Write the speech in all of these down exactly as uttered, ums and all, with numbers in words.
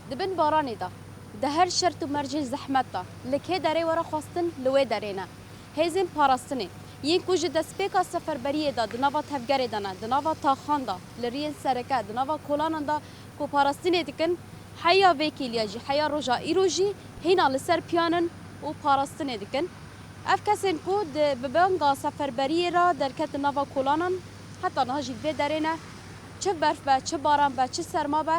Di bin baranê de, di her şert û mercên zehmet de, li kê derê were xwestin, li wê derê ne. Hêzên parastinê, yên ku ji destpêka seferberiyê de di nava tevgerê de ne, di nava taxan de, li riyên sereke, di nava kolanan de ku parastinê dikin, heya vê kêliya jî, heya roja îro jî hîna li ser piyan in û parastinê dikin. Ev kesên ku di, bi banga seferberiyê re derketin nava kolanan, heta niha jî li vê derê ne, çi berf be, çi baran be, çi serma be,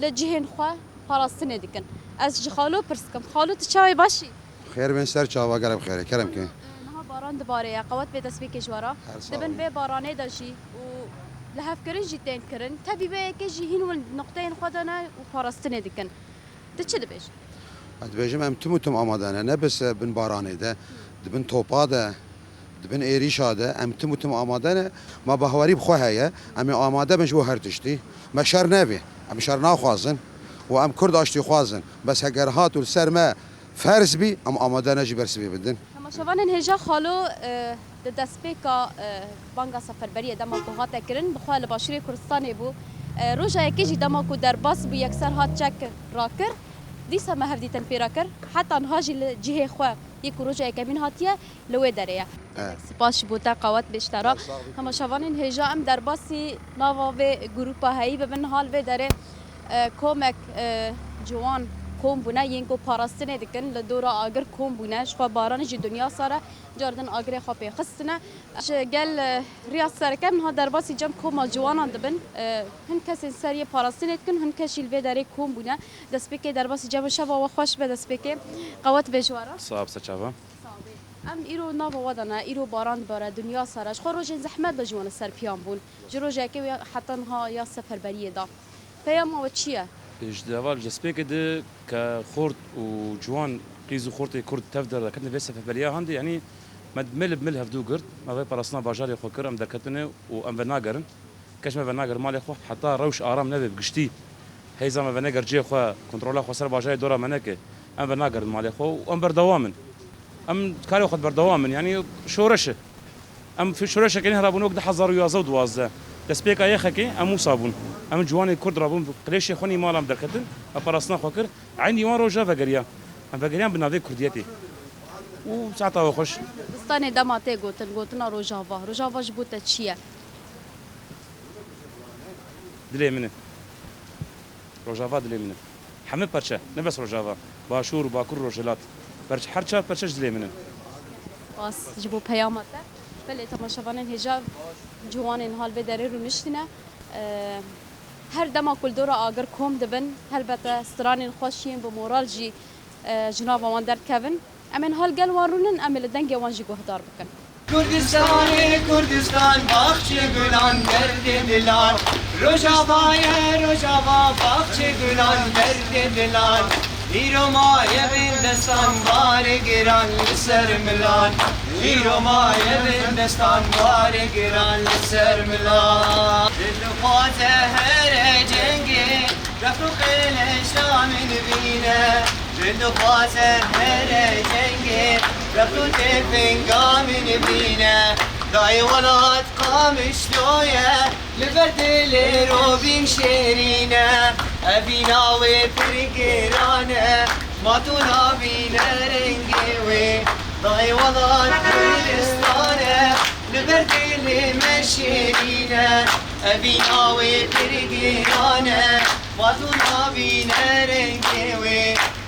li cihên xwe parastinê dikin. Ez ji xalo pirs dikim. Xalo, tu çawa yî, baş î? Xêr bên ser çava, gelek xêr e, kerem ke. Niha baran dibarê ye, qewet bê destpêkê ji we re. Her sağ Di bin olun. Vê baranê de jî û lihevkirin jî tên kirin. Tevî vê yekê jî hîn win noqteyên xwe de ne û parastinê dikin. Tu çi dibêjî? Ez dibêjim, em tim û tim amade ne, ne bes bin baranê de, di bin topa de, di bin êrîşa de, em tim û tim amade ne. Me bawerî bi xwe heye, em ê amade bin ji bo her tiştî. Me şer nevê, em şer naxwazin û em Kurd aştîxwaz in. Bes heger hat û li ser me ferz bî, em amade ne jî bersivê bidin. Temaşevanên hêja, xalo, e, di destpêka, e, banga seferberiyê dema ku hate kirin, bi xwe li Başûrê Kurdistanê bû. E, roja yekê jî dema ku derbas bû, yekser hat çek rakir. Dîsa me hevdîtin pê re kir. Heta niha jî li cihê xwe yê ku roja yekemîn hatiye, li wê derê ye. E. Spas ji bo te, qewet bê ji te re. Her sağ bî. Temaşevanên hêja, em derbasî nava vê grûpa heyî bibin. Niha li vê derê, e, komek, e, ciwan kom bûne, yên ku parastinê dikin, li dora agir kom bûne. Ji xwe baranê jî dinya sar e. Cardin agirê xwe pê xistine. Ji gel, e, riya sereke niha derbasî cem koma ciwanan dibin. E, hin kesên ser yê parastinê dikin, hin kes jî li vê derê kom bûne. Destpêkê derbasî cem, şeva we xweş be destpêkê. Qewet bê ji we re. Sağ ol, ser çava. Sağ ol. Em îro nava we de ne, îro baran dibare, dinya sar e. Ji xwe rojên zehmet de jî wan li ser piyan bûn. Ji rojekê wê heta niha ya seferberiyê de. Peyama we çi ye? Ji deva li destpêkê de ke xort û ciwan, qîz û xortê Kurd tev de derketin vê seferberiya handê, yanî me mil bi mil hevdû girt, me vê parastina bajarê xwe kir, em derketine û em venagerin. Kes me venager malê xwe, heta rewş aram nebe bi giştî. Hêza me veneger cihê xwe, kontrola xwe ser bajarê dora me neke. Em venagerin malê xwe û em berdewam in. Em karê xwe berdewam in, yanî şoreş e. Em fi-, şoreşeke nî herabûn wek du hezar û yazdeh û duwazdeh. Destpêka yexekê em wisa bûn. Em ciwanê Kurd rabûn, qilêşê xwe nî mala em derketin, me parastina xwe kir. Eynî wan roja vegeriya. Em vegeriyan bi navê Kurdiyetê. Û saeta we xweş. Zistanê dema tê gotin, gotina Rojava. Rojava ji bo te çi ye? Dilê min e. Rojava dilê min e. Hemî perçe, ne bes Rojava. Başûr, Bakur, Rojhilat. Perç-, her çar perçe ji dilê min in. Spas ji bo peyama te. Belê, temaşevanên hêja, ciwanên hal vê derê rûniştine. Eee, her dema ku li dora agir kom dibin, helbete stranên xweş yên bi moral jî, eee, ji nava wan derdikevin. Em ên hal gel wan rûnin, em ê li dengê wan jî guhdar bikin. Kurdistan ê Kurdistan, baxçê gulan, derdê dilan. Rojava ye Rojava, baxçê gulan, derdê dilan. Îro maye bin destan, barê giran li ser milan. Îro maye bin destan, barê giran li ser milan. Dil dixwaze here cengê, rex û qêleşa min bîne. Dil dixwaze here cengê, rex û têfinga min bîne. Dayê welat Qamişlo ye, li ber dilê Robîn şêrîn e. Evîna wê pir giran e, ma tu nabîne rengê wê. Dayê welat Kurdistan e, li ber dilê me şêrîn e. Evîna wê pir giran e, ma tu nabîne rengê wê.